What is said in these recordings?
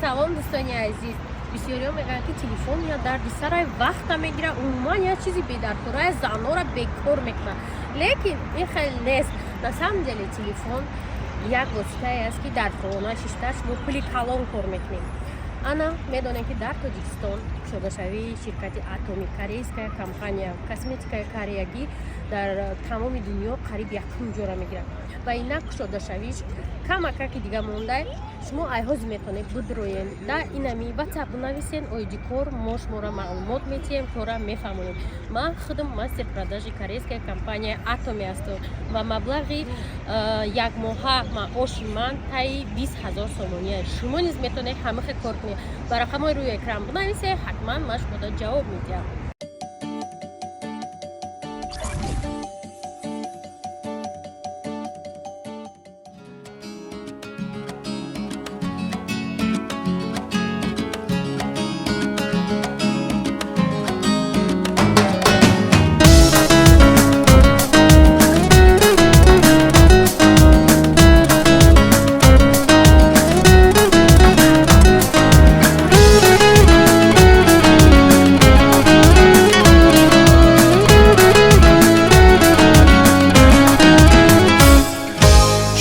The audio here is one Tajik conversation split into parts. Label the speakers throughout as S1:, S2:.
S1: Салом, дӯстони азиз. Бисёриҳо мегӯянд, ки телефон я дарди сарай, вақта мегирад, умуман як чизи бедаркорая, занора бекор мекунад. Лекин ин хел нест. На самом деле телефон як воситае аст, ки дар хона шишта шумо пули калон кор мекунед. Ана медонем, ки дар Тоҷикистон кушодашавии ширкати Атоми, корейская компания, косметикаи кореягӣ дар тамоми дунё қариб якум ҷора мегирад ва инак кушодашавиш камакаки дига монда. Шумо айҳози метавонед бидроен да инами ватсап бинависен оиди кор, мо шуморо маълумот метиҳем, кора мефаҳмонем. Ман худам мастер продажи корейская компания Атоми ҳастам ва маблағи якмоҳа маоши ман таи 20 000 сомонӣ аст. Шумо низ метавонед ҳамахе кор кунед. Ба рақамҳои рӯи экран бинависед, ҳатман ман шумода ҷавоб медиҳам.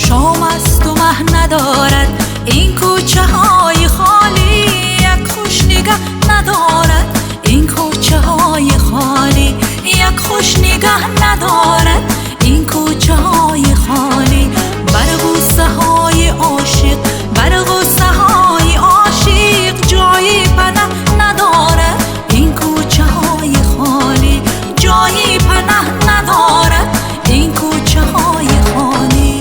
S2: Шом асту маҳ надорад ин кӯчаҳои холӣ, як хуш нигаҳ надорад ин кӯчаҳои холӣ, як хуш нигаҳ надорад ин кӯчаҳои холӣ. Бар ғуссаҳои ошиқ, бар ғуссаҳои ошиқ ҷои панаҳ надорад ин кӯчаҳои холӣ, ҷои панаҳ надорад ин кӯчаҳои холӣ.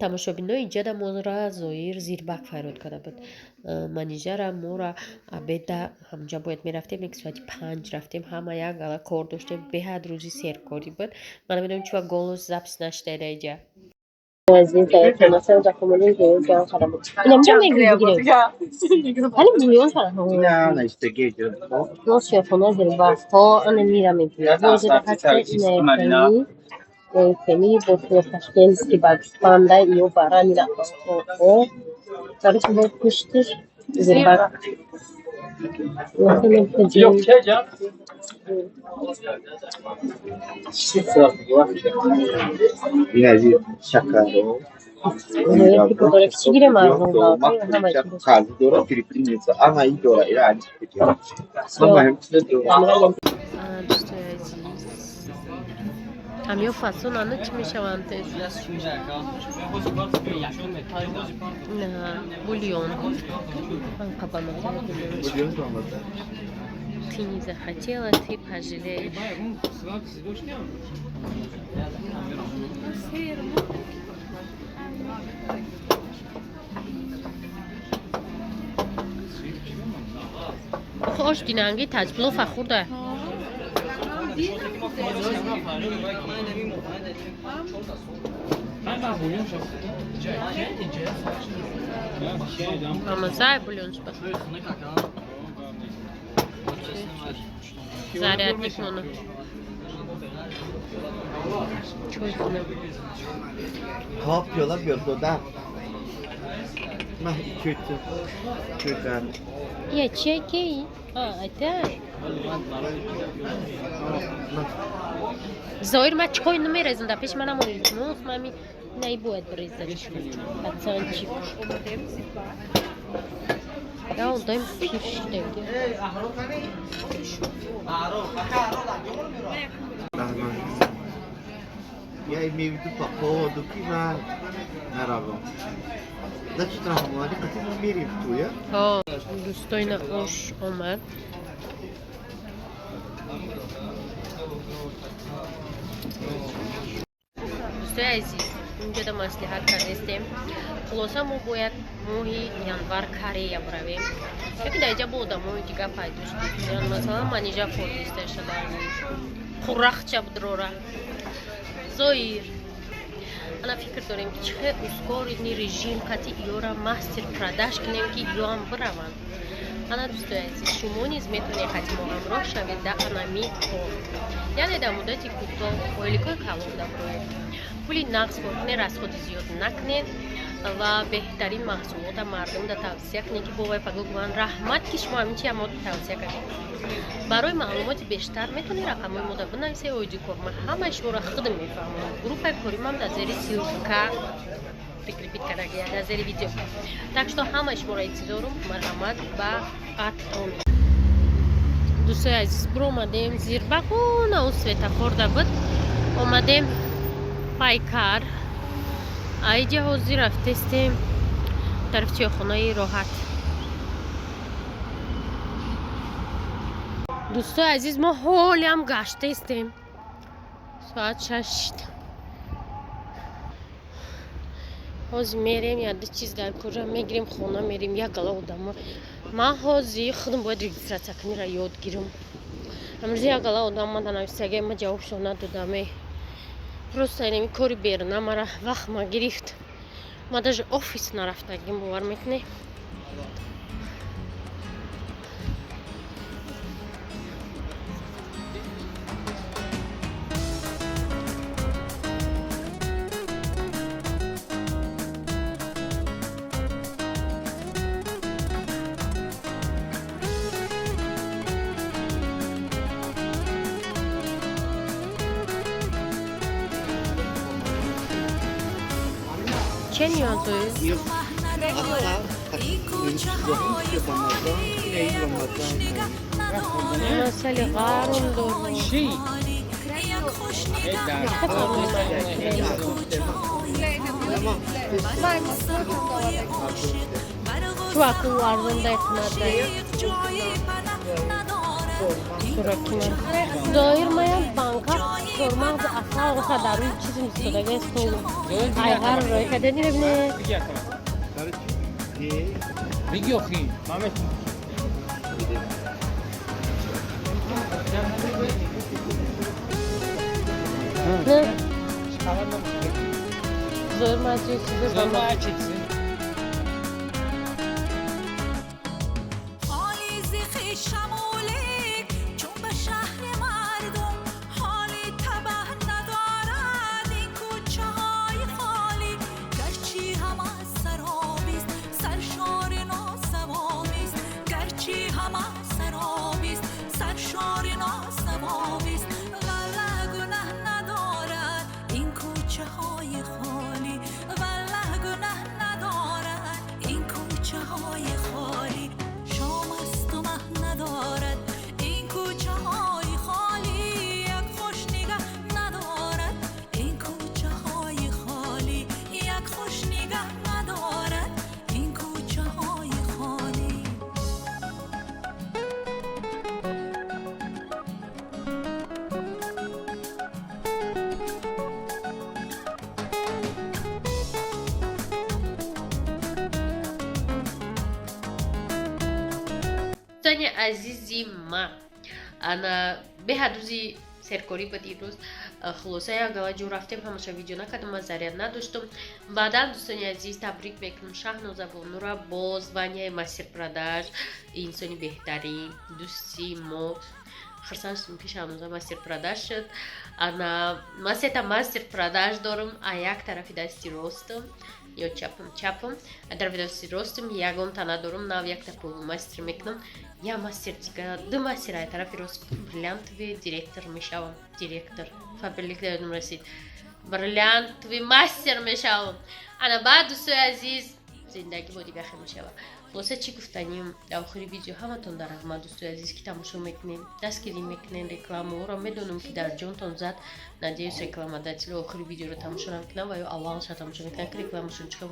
S1: Тамошобинои иҷада моро Зоир зирбак фарёд карда буд. Манижара мора обеда ҳамҷа бояд мерафтем, як соати 5 рафтем, ҳама як гала кор доштем, беҳад рӯзи серкорӣ буд. Ман намедонам, чӣ голос запись нашуда дар иҷа. Инамҷа мегирем. Ҳали бульон.
S3: Ина наистагӣ.
S1: Носиёхона зирбак ҳо ана мира мегирем. Бозида ҳаста инаякани кеми бо ташкентский банда ё баранина о короче, бо пуштиш зирбак.
S3: Yok, çay. Ин аз шакаро.
S1: Чӣ гирем арзон?
S3: Қази дора, филиппинеца, ама ин дора, ира алиш. Ама ҳамчида дора.
S1: Дӯстои азиз, ҳамё фасон ана чӣ мешаванд тез? На бульон. Анқабамаза. Ты не захотела, ты пожалеешь. Ош динанги таҷплофа хӯрда. Мамазай бульон шба. Зарядник мона. Чой хунем.
S3: Ҳо, пиёла биёр додам. Ман чӯча. Чӯча.
S1: Я чай кей? А, это? Зоир, ма чой намерезам, да пеш манам илтимос, мами най бояд бирезад. Пацанчик. Я одам пир шудем.
S3: Раҳмат. Я имею в виду по поводу ки ман наравам. Значит, раҳмонали қати мо мерем туя?
S1: Ҳо, дӯстоина, ош омад. Дӯстои азиз, инҷода маслиҳат кардестем. Хулоса, мо бояд моҳи январ Корея биравем. Яки дар инҷа бо одамои дига пайдо шуд. Масалан, манижа фордиста шуда. Қурахча будрора. Зоир. Ана фикр дорем, ки чихе ускоренный режим қати иёра мастер продаж кунем, ки иёам бираванд. Ана, дӯстои азиз, шумо низ метавонед қати мо ҳамроҳ шавед дар анами кор, яъне дар муддати кӯтоҳ ойликҳои калон даброед, пули нақд кор кунед, расходи зиёд накунед ва беҳтарин маҳсулота мардумда тавсия кунед, ки бовай паго гӯянд: «Раҳмат, ки шумо ҳамин чи мо тавсия кардед». Барои маълумоти бештар метавонед рақамҳои мода бинависед. Оиди кор ман ҳамаи шуморо худам мефаҳмонам. Группаи коримам дар зери ссылка прикрепить кардагия, дар зери видео. Так что ҳамаи шуморо интизорум, марҳамат ба Атоми. Дӯстои азиз, биромадем зирбағона, у светофорда буд, омадем Пайкар. Айҷа ҳозир рафтестем тарафи чойхонаи Роҳат. Дӯстои азиз, мо ҳолиам гаштаистем, соат 6. Ҳозир мерем, яду чиз дар куҷа мегирем, хона мерем. Як гала одамо, ман ҳозир худам бояд регистрация кунира ёд гирам. Амрӯзи як гала одам мада нависагай, ма ҷавобшо надодаме. Просто инами кори беруна мара вақт ма гирифт, ма даже офис нарафтагим, бовар мекунӣ? Че ниёзои? Масали ғарм дорем.
S4: Чӣ?
S1: Чуваку арзондай, қиматдай суракина доир мая банка чормағзи асал роса дар рӯи чизи истодаги стол айғар рой кардани бибине.
S4: Бигӣ охи. Ман
S1: Не, зоир ма чизи.
S4: Чизи.
S2: ҳоли зи хешамолик чун ба шаҳри мардум ҳоли табаҳ надорад ин кӯчаҳои холӣ, гарчи ҳама саробист, саршори носавобист, гарчи ҳама саробист, саршори носавобист, валлаҳ, гунаҳ надорад ин кӯчаҳои холӣ, валлаҳ, гунаҳ надорад ин кӯчаҳои холӣ. Шом асту маҳ надорад ин кӯчаҳои холӣ, як хуш нигаҳ надорад ин кӯчаҳои холӣ, як хуш нигаҳ надорад ин кӯчаҳои холӣ.
S1: Дӯстони азизи ман, ана беҳад рӯзи серкорӣ буд имрӯз. Хулоса, як гала ҷо рафтем, ҳамаша видео накардам, ман заряд надоштам. Баъдан, дӯстони азиз, табрик мекунам Шаҳноза Бонура бо званияи мастер продаж. Инсони беҳтарин, дӯсти мо. Хурсанд шудем, ки Шаҳноза мастер продаж шуд. Ана ман сета мастер продаж дорам, а як тарафи дасти ростам ё чапам, чапам, а тарафи дасти ростам ягонта надорам. Нав якта полумастер мекунам, я мастер дига, ду мастер ай тарафи рост, бриллиантовый директор мешавам. Директор Фаберлик да ёдам расид, бриллиантовый мастер мешавам. Ана баъд, дӯстои азиз, зиндагӣ бо дигар хел мешавад. Хулоса, чӣ гуфтаним дар охири видео? Ҳаматон дар раҳмат, дӯстои азиз, ки тамошо мекунед, дастгирӣ мекунед рекламаҳоро. Медонам, ки дар ҷонтон зад. Надеюсь, рекламодатель охири видеоро тамошо намекунам ва ё аввалша тамошо мекунам, ки рекламашон чӣ кам.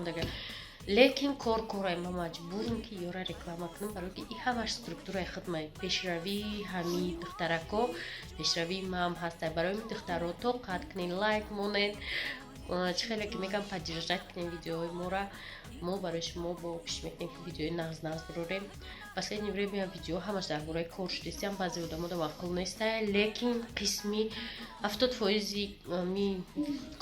S1: Лекин кор корай, ма маҷбурам, ки ёра реклама кунам, барои ки и ҳамаш структураи хидмай, пешравии ҳамии духтарако, пешравии маам ҳастай. Барои ми духтаро тоқат кунед, лайк монед, чӣ хеле ки мегам, поддержать кунед видеоҳои мора. Мо барои шумо бо кӯшиш мекунем, ки видеои нағз нағз бирорем. Последнее время видео ҳамаш дар бораи кор шудистиам, баъзе одамода маъқул нестай, лекин қисми 70 фоизи ми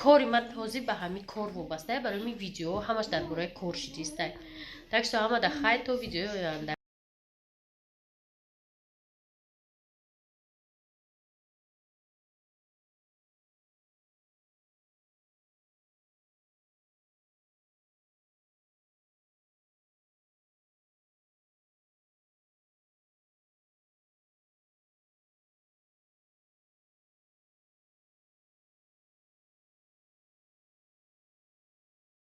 S1: кори ман ҳозир ба ҳамин кор вобастае. Барои ми видео ҳамаш дар бораи кор шудистай. Так что ҳамада хай, то видеои оянда.